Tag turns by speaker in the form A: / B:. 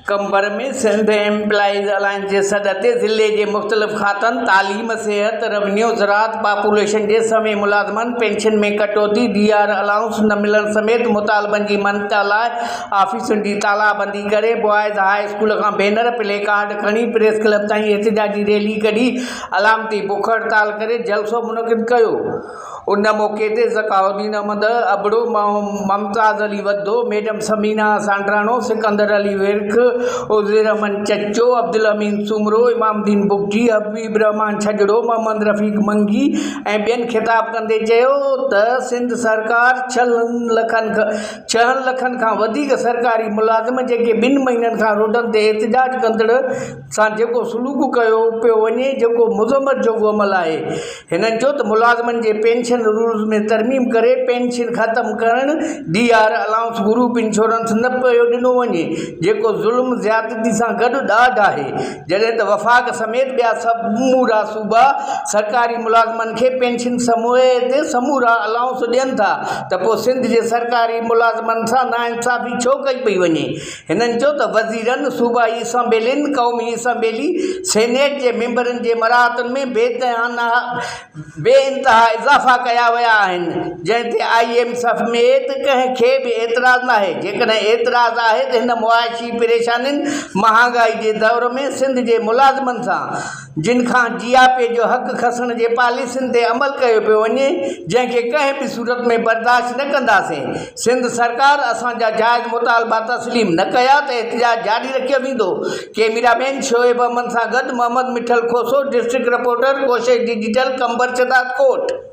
A: Qambar ۾ Sindh employees alliance جي سڏ تي ضلعي جي مختلف کاتن تعليم، صحت، روينيو، زراعت، پاپوليشن جي سوين ملازمن پينشن ۾ ڪٽوتي، ڊي آر الائونس نه ملڻ سميت مطالبن جي مڃتا لاء آفيسن جي تالا بندي ڪري بوائز هاء اسڪول کان بينر، پلي ڪارڊ کڻي پريس ڪلب تائين احتجاجي ريلي ڪڍي علامتي بک هڙتال ڪري جلسو منعقد ڪيو. ان موقعي تي ذڪاء الدين احمد ابڙو، ممتاز علي وڌو، ميڊم ثمينه سانڊراڻو، سڪندر علي ورک، عزير احمد چچو، عبدالامين سومرو، امام الدين بگٽي، حبيب الرحمان ڇڄڙو، محمد رفيق منگي ۽ ٻين خطاب ڪندي چيو ته سنڌ سرڪار ڇهن لکن کان وڌيڪ سرڪاري ملازم جيڪي ٻن مهينن کان روڊن تي احتجاج ڪندڙ سان جيڪو سلوڪ ڪيو پيو وڃي جيڪو مذمت جوڳو عمل آهي. هنن چيو ته ملازمن جي پينشن رولز ۾ ترميم ڪري پينشن ختم ڪرڻ، D R allowance, group insurance نه پيو ڏنو وڃي جيڪو ظلم زيادتي سان گڏ ڏاڍ آهي جڏهن ته وفاق سميت ٻيا سمورا صوبا سرڪاري ملازمن کي پينشن سميت سمورا الائونس ڏين ٿا ته پوء سنڌ جي سرڪاري ملازمن سان ناانصافي ڇو ڪئي پئي وڃي؟ هنن چيو ته وزيرن، صوبائي اسيمبلين، قومي اسيمبلي، سينيٽ جي ميمبرن جي مراعتن ۾ بي انتها اضافا ڪيا ويا آهن، جنهن تي I M سميت ڪنهن کي به اعتراض ناهي، جيڪڏهن اعتراض آهي ته هن معاشي پريشانين، مهانگائي جي دور ۾ سنڌ جي ملازمن سان جن کان جياپي جو حق کسڻ جي پاليسين تي عمل ڪيو پيو وڃي، جنهن کي ڪنهن به صورت ۾ برداشت نه ڪنداسين، سنڌ سرڪار اسان جا جائز مطالبا تسليم نه ڪيا ته احتجاج جاري رکيو ويندو، ڪئميرا مين شعيب احمد سان گڏ Muhammad Mithal Khoso, district reporter, Koshish digital, Qambar Shahdadkot.